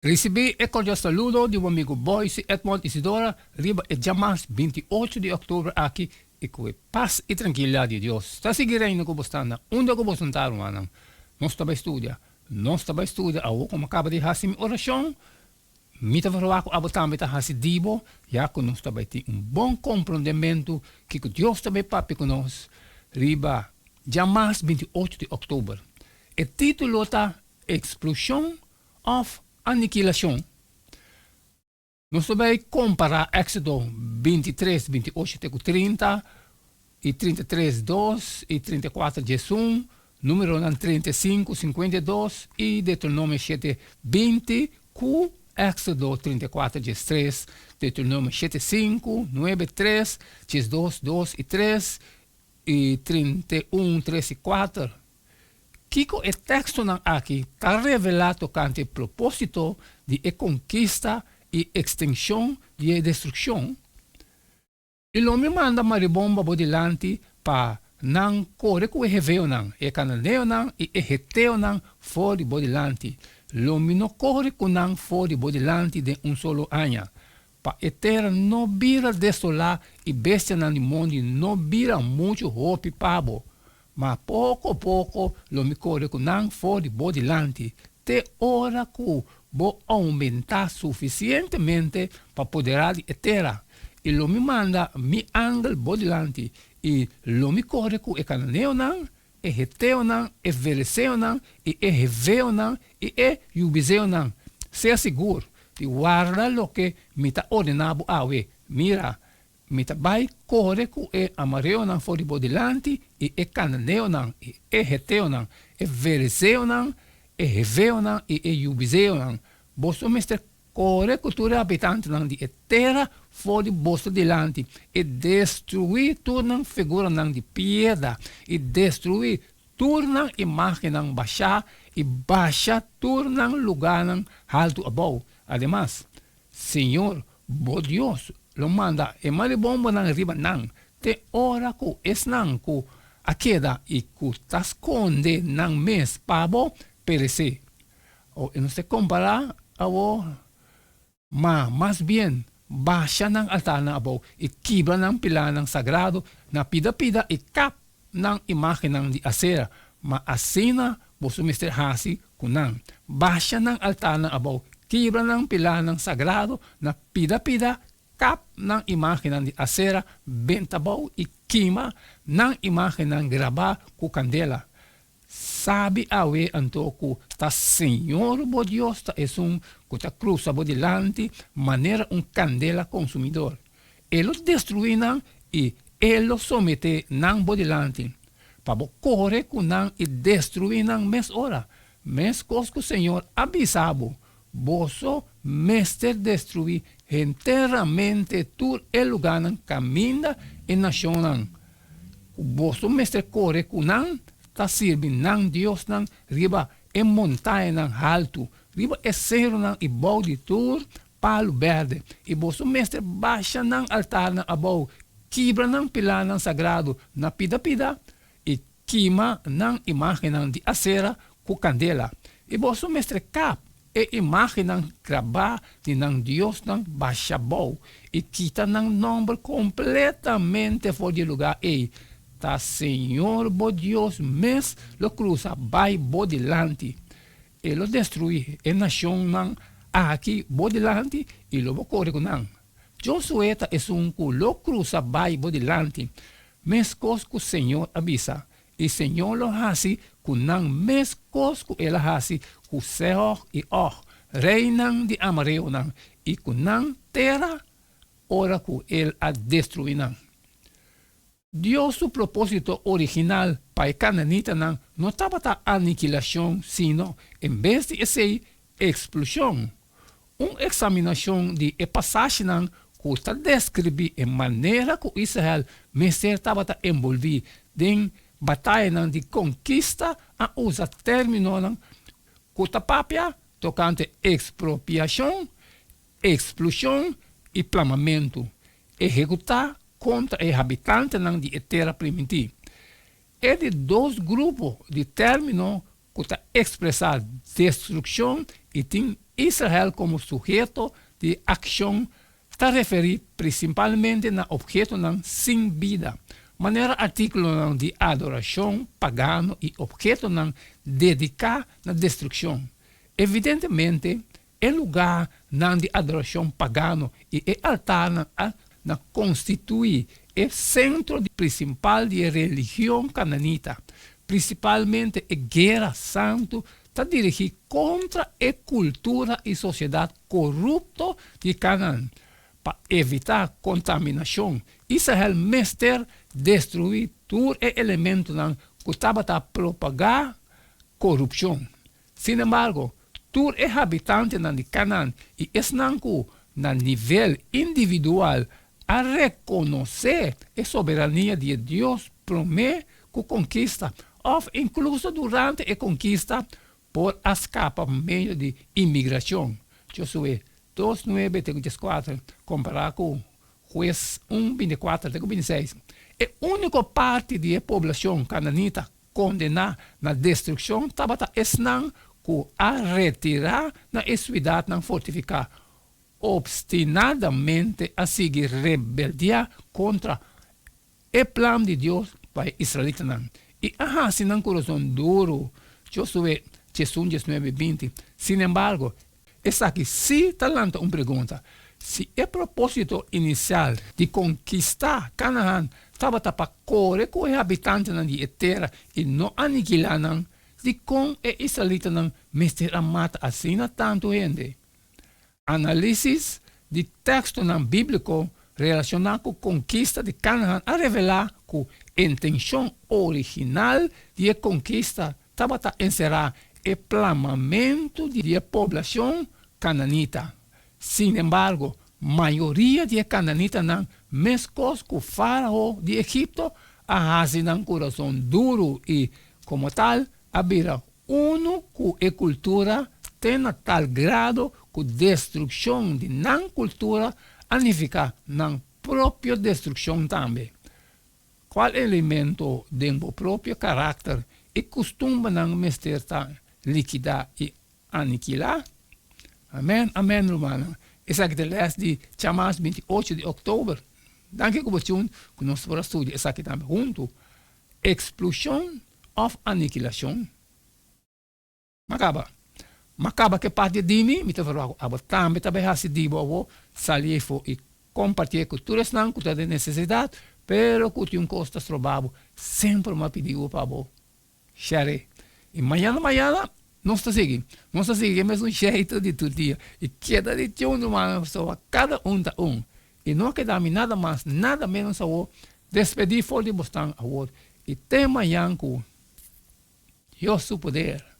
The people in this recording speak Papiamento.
Risibí e kordial saludo di bo amigu Boyce Edmond Isidora riba e djamars 28 di òktober aki i ku e pas i trankilidat di Dios ta sigui reina ku bo sta na unda ku bo sentá rumannan. Nos ta bai studia. Nos ta bai studia awor ku mi a kaba di hasi mi orashon. Mi ta verwagt ku abo tambe ta hasi di bo, ya ku nos ta bai tin un bon komprondementu kiko Dios ta bai papia ku nos riba djamars 28 di òktober. E título ta Eksploshon òf Anikilashon. Nos ta bai kompará Éksodo 23, 28 te ku 30, i 33, 2, i 34, 11, Númeronan 35, 52, i Deuteronomio 7, 20, ku Éksodo 34, 13, Deuteronomio 7, 5, 9, 3, 12, 2 i 3, i 31, 3 i 4. Kiko e tekstonan aki ta revelá tokante propósito di e konkista i ekstenshon di e destrukshon? I lo mi manda maribomba bo dilanti pa nan kore ku e heveonan, e kananeonan i e heteonan for di bo dilanti. Lo mi no kore ku nan for di bo dilanti den un solo aña, pa e tera no bira desolá i bestianan di mondi no bira muchu hopi pa bo. Ma poko poko lo mi kore ku nan for di bo dilanti, te ora ku bo oumentá sufisientemente pa poderá di e tera. I lo mi manda mi angel bo dilanti, i lo mi kore ku e kananeonan, e heteonan, e fereseonan, i e heveonan, i e jubiseonan. Sea sigur di warda loke mi ta ordená bo awe. Mira, Mi ta bai kore ku e amareonan for di bo dilanti, i e kananeonan, i e heteonan, e ferezeonan, e heveonan i e jubizeonan. Boso mester kore ku tur e habitantenan di e tera for di boso dilanti, i destruí tur nan figuranan di piedra, i destruí tur nan imágennan bashá, i basha tur nan lugánan haltu abou. Ademas, Señor, bo Dios, lo manda e maribombonan riba nan te ora ku esnan ku a keda i ku ta skonde nan mes pa bo peresé. O e no ta kompará awor, ma mas bien basha nan altarnan abou i kibra nan pilánan sagrado na pida pida i kap nan imágennan di Asera, ma asina boso mester hasi ku nan. Basha nan altarnan abou, kibra nan pilánan sagrado na pida pida, kap nan imágennan di Asera benta abou i kima nan imágennan grabá ku kandela. Sabi awe anto ku ta Señor bo Dios ta esun ku ta krusa bo dilanti manera un kandela konsumidor. E lo destruí nan i E lo someté nan bo dilanti, pa bo kore ku nan i destruí nan mes ora. Meskos ku Señor a bisa bo, boso mester destruí henteramente tur e lugánan kaminda e nashonnan ku boso mester kore ku nan ta sirbi nan diosnan riba e montañanan haltu, riba e serunan i bou di tur palu berde, i boso mester basha nan altarnan abou, kibra nan pilánan sagrado na pida pida, i kima nan imágennan di Asera ku kandela. I boso mester kap e imágennan grabá di nan diosnan basha abou, i kita nan nòmber kompletamente for di e lugá ei. Ta señor bo Dios mes lo krusa bai bo dilanti. E lo destruí e nashonnan aki bo dilanti i lo bo kore ku nan. Josué ta esun ku lo krusa bai bo dilanti, meskos ku señor a bisa, i señor lo hasi ku nan meskos ku el a hasi ku Sehog i Og, reinan di amareonan, i ku nan tera ora ku el a destruí nan. Dios su propósito original pa e kananitanan no tabata anikilashon sino, en bes di esei, eksplushon. Un eksaminashon di e pasashinan ku ta deskribí e manera ku Israel mester tabata enbolbí den batayanan di konkista a usa términonan ku ta papia tokante ekspropiashon, eksplushon i plamamentu, ehekutá kontra e habitantenan di e tera primintí. E di dos grupo di término ku ta ekspresá destrukshon i tin. Israel komo suheto di akshon ta referí prinsipalmente na ophetonan sin bida, manera artíkulonan di adorashon pagano i ophetonan dediká na destrukshon. Evidentemente, e lugánan di adorashon pagano i e altarnan a na konstituí e sentro prinsipal di e religion kananita. Prinsipalmente e guera santu ta dirigí kontra e kultura i sosiedat korupto di Kanaan. Pa evitá kontaminashon, Israel mester destruí tur e elementonan ku tabata propagá korupshon. Sinembargo, tur e habitantenan di Kanaan i esnan ku na nivel individual a rekonosé e soberania di e Dios promé ku konkista òf inkluso durante e konkista por a skapa pa medio di imigrashon, Josué dos nuebe te ku dieskuater, kompará ku Hues un bintikuater te ku bintiseis. E úniko parti di e poblashon kananita kondená na destrukshon tabata esnan ku a retirá na e siudatnan fortifiká, opstinadamente a sigui rebeldiá kontra e plan di Dios pa e israelitanan i a hasi nan kurason duru, Josué diesun, diesnuebe, binti. Sinembargo, esaki sí ta lanta un pregunta, Si e propósito inisial di konkistá Kanahan tabata pa kore ku e habitantenan di e tera i no anikilá nan, dikon e israelitanan mester a mata asina tantu hende? Análisis di tekstonan bíbliko relashoná ku konkista di Kanahan a revelá ku intenshon original di e konkista tabata enserá e plamamentu di e poblashon kananita. Sinembargo, mayoria di e kananitanan, meskos ku Fárao di Egipto, a hasi nan kurason duru i, komo tal, a bira unu ku e kultura te na tal grado ku destrukshon di nan kultura a nifiká nan propio destrukshon tambe. Kual elemento den bo propio karakter i kustumbernan mester ta likidá i anikilá? Amèn, amèn rumannan. Esaki ta e lès di djamas 28 di òktober. Danki ku bo tune ku nos por a studia esaki tambe huntu. Eksplushon òf anikilashon? M'a kaba. M'a kaba ku e parti di mi, mi ta verwagt ku abo tambe ta bai hasi di bo awor, sali efo i kompartié ku tur esnan ku ta den nesesidat, pero ku tin un kos ta stroba bo, semper m'a pidi bo pa bo share. I mañana mañana nos ta sigui. Nos ta sigui e mesun sheitu di tur dia. I keda di tune rumannan pasobra kada un ta un. I no a keda mi nada mas, nada ménos awor, despedí for di bosnan awor i te mañan ku Dios su poder.